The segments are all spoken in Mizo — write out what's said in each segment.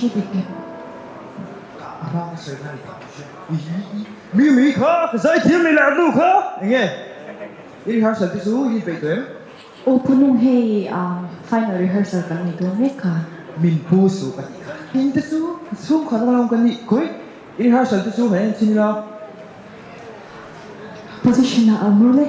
Khi dik e. A hma ka sawi kha ni. Mimi kha ka zaithiam leh lah nu kha enge i rehearsal te chu i inpeih tawh em? Aw Pu Nung hei final rehearsal kan nei dawn mek kha. Min pu suh ka tih kha. In te chu chhungkhat a lawm kan nih khawi i rehearsal te chu kan en chin ila. Position ah a mur le.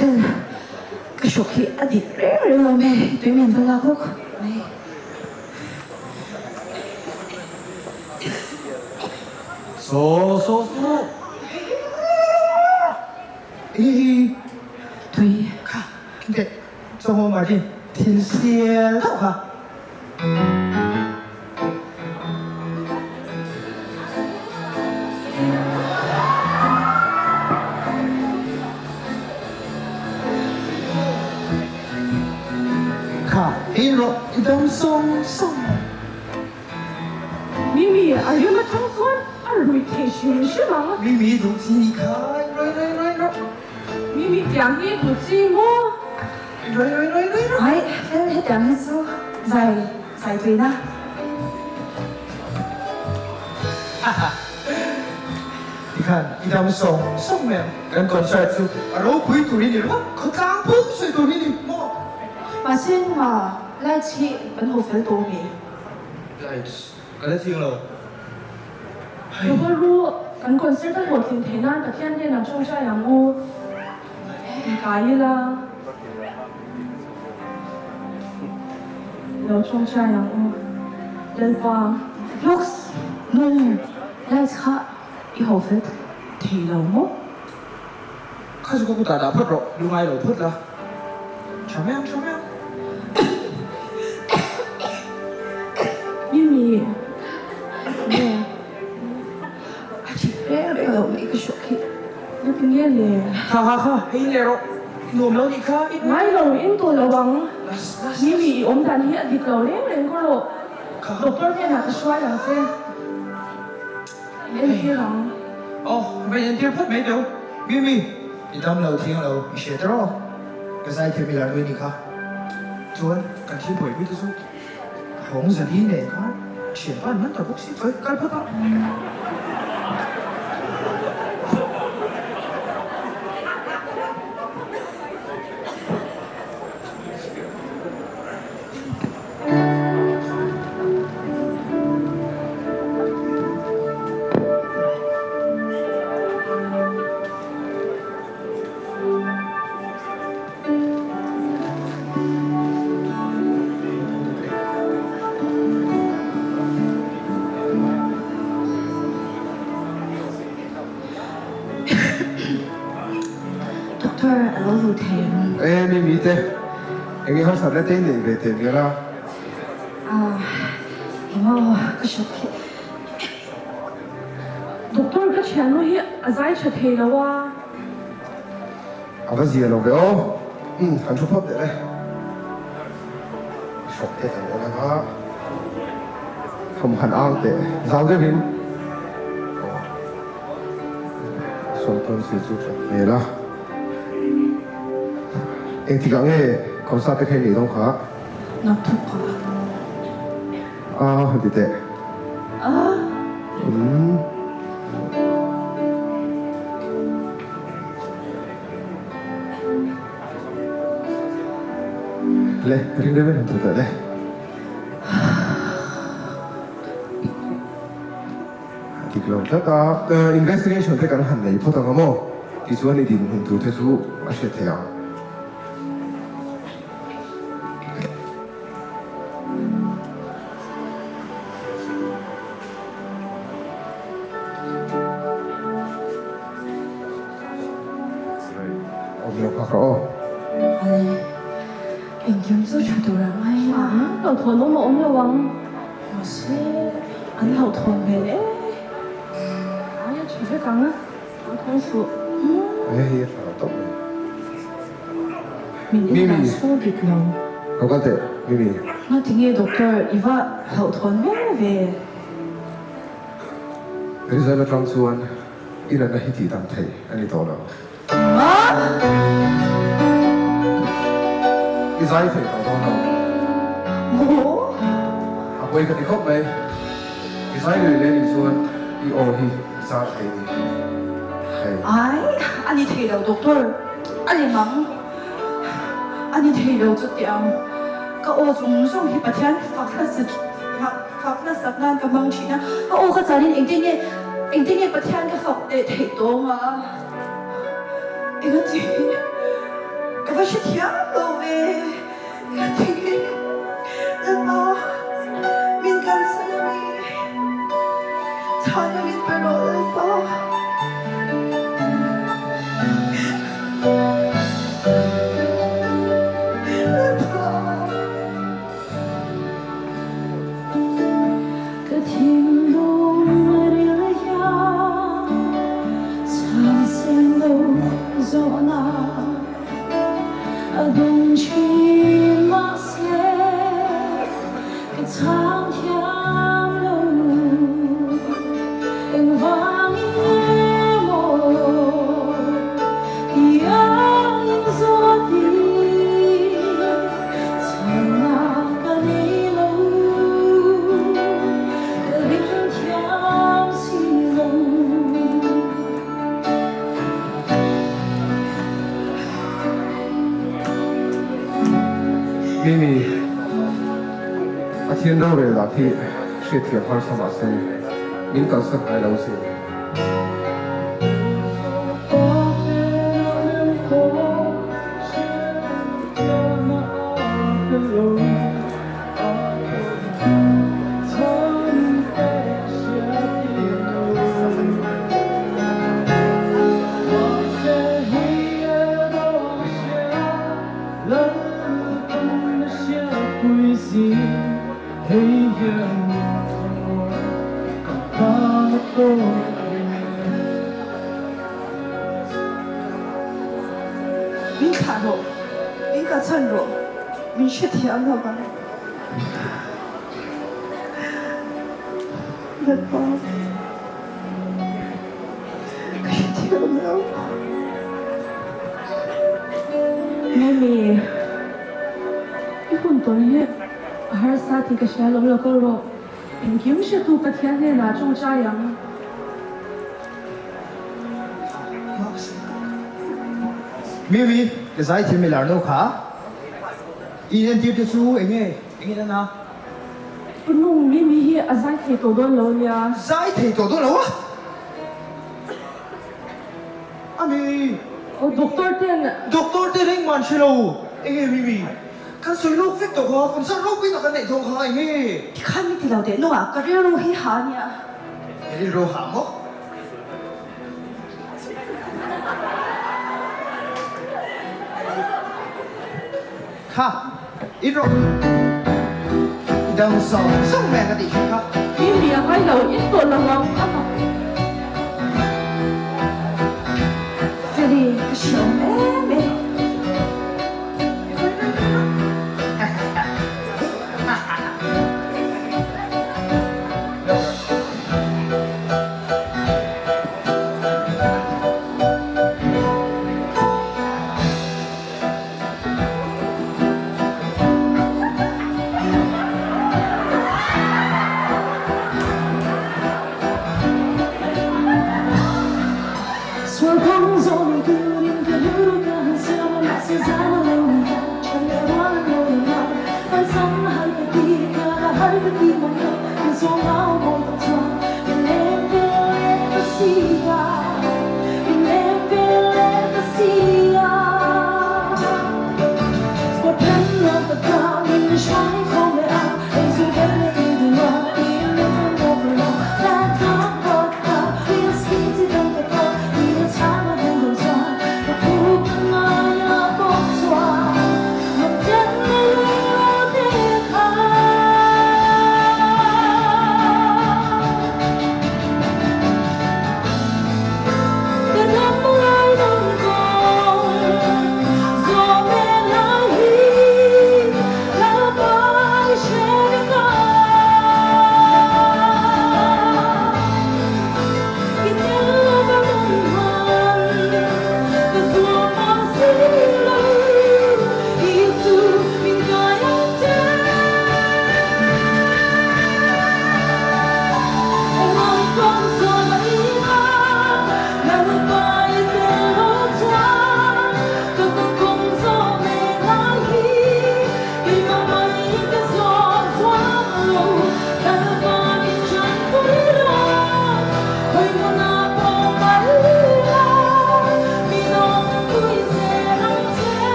Fel, ka hrawk hi a dik reng reng lo mai, tui men va lak bawk mai. Saw saw saw Hi Tui. Kha kinte Chaw Martin thil sial deuh kha. Kha in rawh i dam sawng sawng mai. Mimi, a rim atang chuan a rui thei hrim hrim ang. Mimi duh chi ni kha in rawi rawi rawi rawh. Mimi tiang hi duh chi maw? In rawi rawi rawi rawi rawh. Ai, fel hetiang hi chu zai zai tuina. Tikhan i dam sawng sawng mai ang. Kan concert chu a ropui tur hi ni ringawt, khawtlang pum sawi tur hi ni maw? Mahse nunga lights hi kan haw fel tawh ami? Lights ka la ching lo. Hei. Robert Ru, kan concert a hlawhtlin theih nan Pathian hnenah tawngtai ang u. Inkai ila. Lo tawngtai ang u. Lalpa. Lux, nung lights kha i haw fel thei lo maw? Kha chu ka kutah dah phawt rawh, lungai lo phawt la. Tha mai ang, tha mai ang. Mimi, nge? A thik reng reng lo mai ka hrawk hi. Na ti nge le? Kha kha kha, hei in leh rawh. I nuam lo nih kha, i nuam. Ngai lo, in tawh lo ang. Las, las, las. Mimi, i awm dan hi a dik lo reng reng ka rawh. Kha kha. Doctor hnenah ka hruai ang che. Entir ang. Aw, va entir phawt mai teu. Mimi, i dam lo thiang lo, i hria tawh rawh. Ka zaithiam i lar nui ni kha. Chuan, kan thil buaipui te chu hawng zali nen khan thianpa an man ta bawk si. Kal kal phawt a. Doctor a lo lut thei ang. E Mimi te, eng nge harsatna te i neih ve teh mial a? Ah, engmaw ka hriat khi. Doctor ka thiannu hi a zai tha thei lo a. A va zia lo ve aw. Umm, kan thu phawt leh le. I hrawk te kan en anga thawm han ang teh zau deuhin. Aw, sawn tawn si chu that hmel a. Engtikah nge? Concert te kha i neih dawn kha. Naktuk kha. A han ti teh. A. Umm. Le, ring deuh in han thu teh le. A dik lo tlat a, investigation te kan han nei phawt ang a maw? Tichuan i dinhmun tur te chu a hriat theih ang. Awm lo phak rawh aw. Ale, engkim chu tha tur ang ai a. Hlauhthawn awm a awm lo ang. Mahse, an hlauhthawn hmel e. Ai a tha vek ang a, hlauhthawn suh. Hei hi a tha lo tawp mai. Min en dan saw dik lo. Lo kal teh, Mimi. Ngatinge doctor i va hlauhthawn ve ve? Result atang chuan i natna hi tih dam theih a ni tawh lo. I zai theih tawh dawn lo. Maw? A pawi ka ti khawp mai. I zai lui leh nih chuan i aw hi i char thei ni. Hei. Ai, a ni thei lo doctor. A lem ang. A ni thei lo chutiang. Ka aw zawng zawng hi Pathian fak fak hlasak nan ka hmang thin a. Ka aw ka chalin engtin nge engtin nge Pathian ka fak leh theih tawng a. Engati ka va hrethiam lo ve. Engati Lalpa min kalsan a mi. Chhana min pe rawh Lalpa. Lalpa. Ka thinlung ril hian chhan sen lo zawhna a dawng thin mahse ka chhang thiam lo engvangin nge maw tia inzawt hi Chhana ka nei lo, ka ring thiam si lo. Mimi, Pathian rorel dah khi hriatthiam harsa mahse min kalsan ngai lo sin. Min thlah rawh, min kalsan rawh, min hrethiam lo vang. Lalpa, ka hrethiam lo. Mimi, i hun tawn hi a harsa tih ka hria lo, lo kal rawh. Engkim hretu Pathian hnenah tawngtai ang. Mimi, ka zaithiam i lar no kha. I inentir te chu enge enge nan a? Pu Nung, Mimi hi a zai thei tawh dawn lo nia. Zai thei tawh dawn lo a? Ami. Aw doctor ten. Doctor ten engmah an hre lo. Enge Mimi? Kan sawi lawk vek tawh kha, concert ropui tak kan neih dawn kha enge? Tikhan mi ti lo teh nungah ka rilru hi ha nia. I rilru ha maw? Kha, i rawh. I dang sawng sawng mai ang ka tih thin kha. I mi a ngai lo, in tawh lo ang a mak. Feli, ka hreawm em e.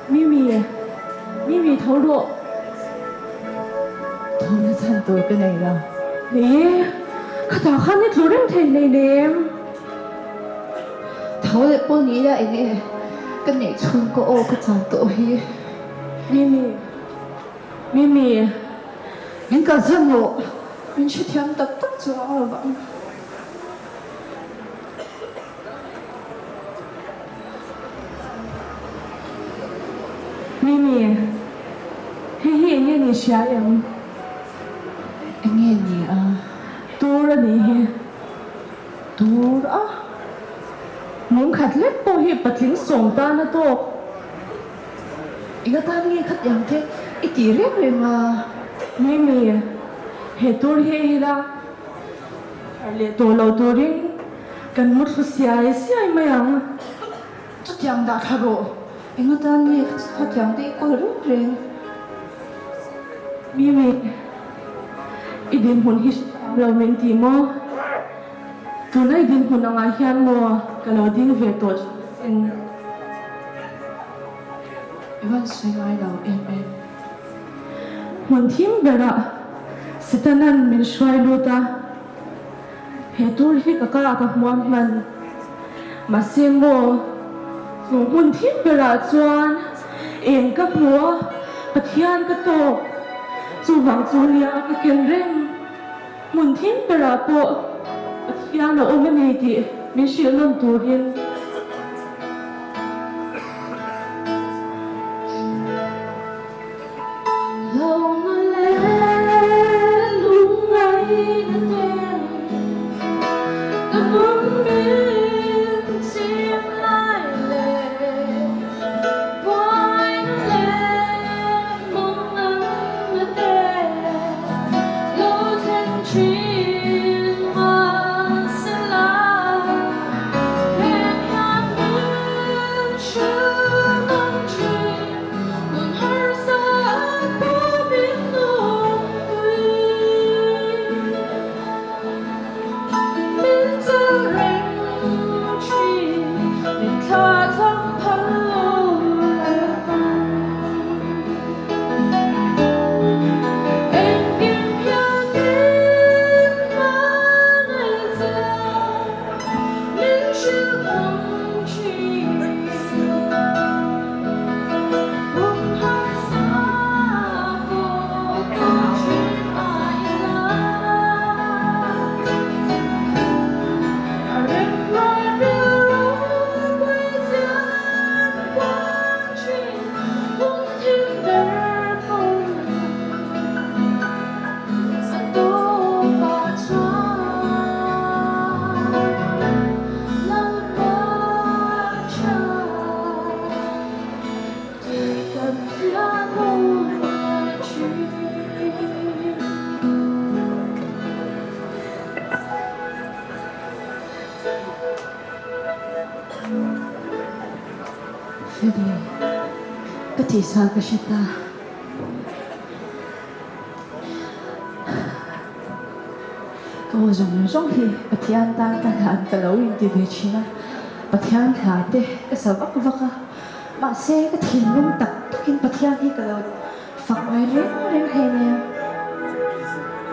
Mimi, Mimi tho rawh. Tho na chhan tur ka nei lo. Nei e, khatah khan i tlu reng thei hleinem. Tho leh pawh ni ila eng e, ka neih chhung ka aw ka chan tawh hi. Mimi, Mimi. Min kalsan rawh, min hrethiam tak tak chu a awm ang. Mimi, hei hi enge ni hria em? Enge ni a? Tur a nih hi. Tur a? Mungkhat lek pawh hi patling sawm tan a tawk. Enga tan nge khatiang te i tih reng reng a? Mimi, he tur hi ei ila. Harh leh tawh lo turin kan mu thlu siai siai mai ang. Chutiang dah thla rawh. Eng atan nge khatiang te i kawl reng reng? Mimi, i dinhmun hi hrethiam lo min ti maw? Tuna i dinhmun angah hian maw ka lo ding ve tawh thin asin. I van sawi ngai lo em em. Hmun thim berah Setanan min hruai lut a, he tur hi ka kah ka hmuam hman. Mahse maw, chu hmun thim berah chuan eng ka hmu a, Pathian ka tawk. Chuvang chu nia ka ken reng. Hmun thim berah pawh Pathian a awm a ni tih min hrilh nawn turin. tihsual ka hre ta. Ka aw zawng zawng hi Pathian tan ka hlan ka lo inti ve thin a, Pathian hla te ka sa vak vak a, mahse ka thinlung tak takin Pathian hi ka lo fak ngai reng reng hei nia.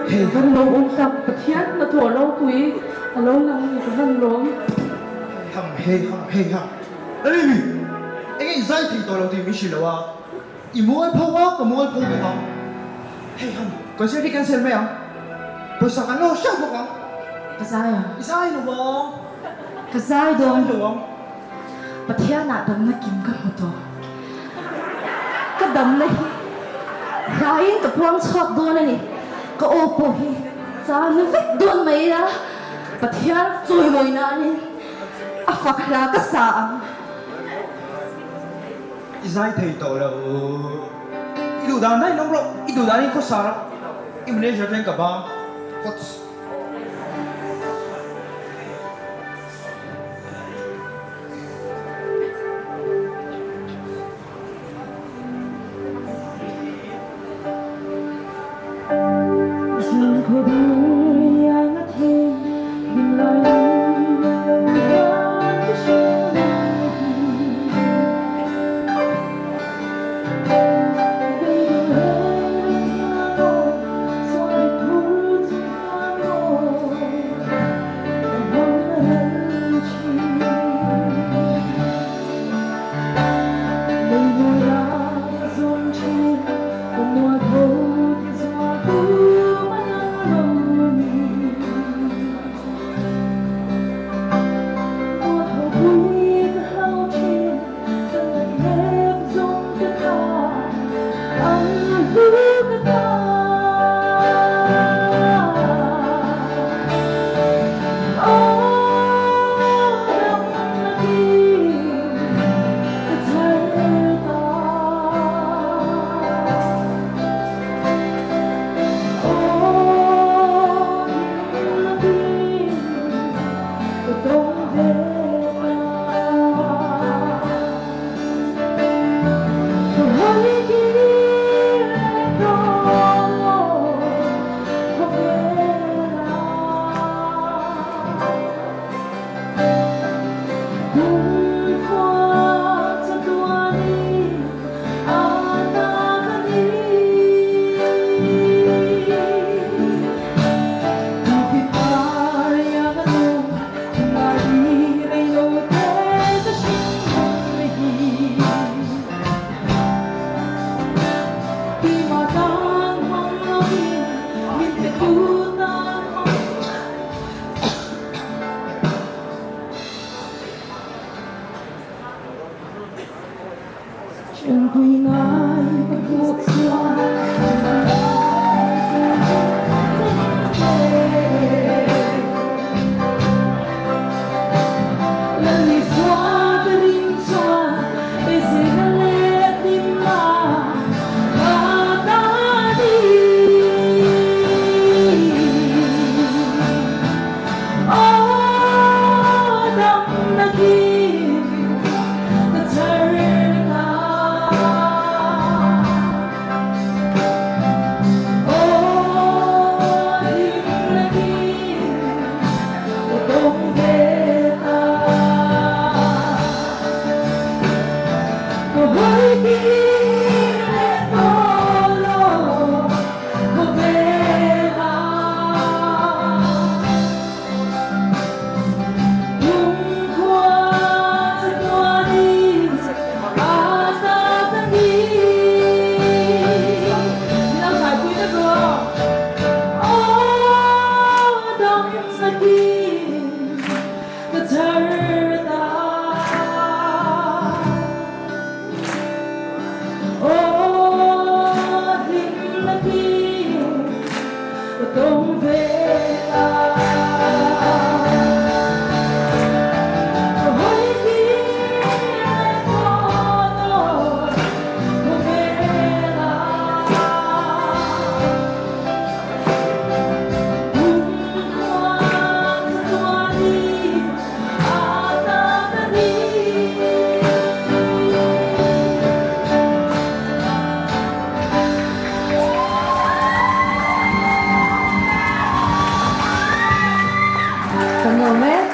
Ka van lo awm tak, Pathian hnathawh ropui a lo lang ni ka van lawm. Hei ham hei ham hei ham. Lalimi, enge i zai thei tawh lo tih min hrilh lo a, i mual pho a, ka mual pho bawk ang. Hei ham, concert hi cancel mai ang, pawisa kan lo hreuh bawk ang. Ka zai ang. I zai lo ang. Ka zai dawn. I zai lo ang. Pathianah damna kim ka hmu tawh. Ka damna hi hlaiin ka puang chhuak dawn a ni. Ka aw pawh hi chang vek dawn mai ila, Pathian chawimawi nanin a fak hla ka sa ang. I zai thei tawh lo. I duh dan daih lawm rawh. I duh danin khawsa rawh. I manager ten ka bang. Coach. lawm e.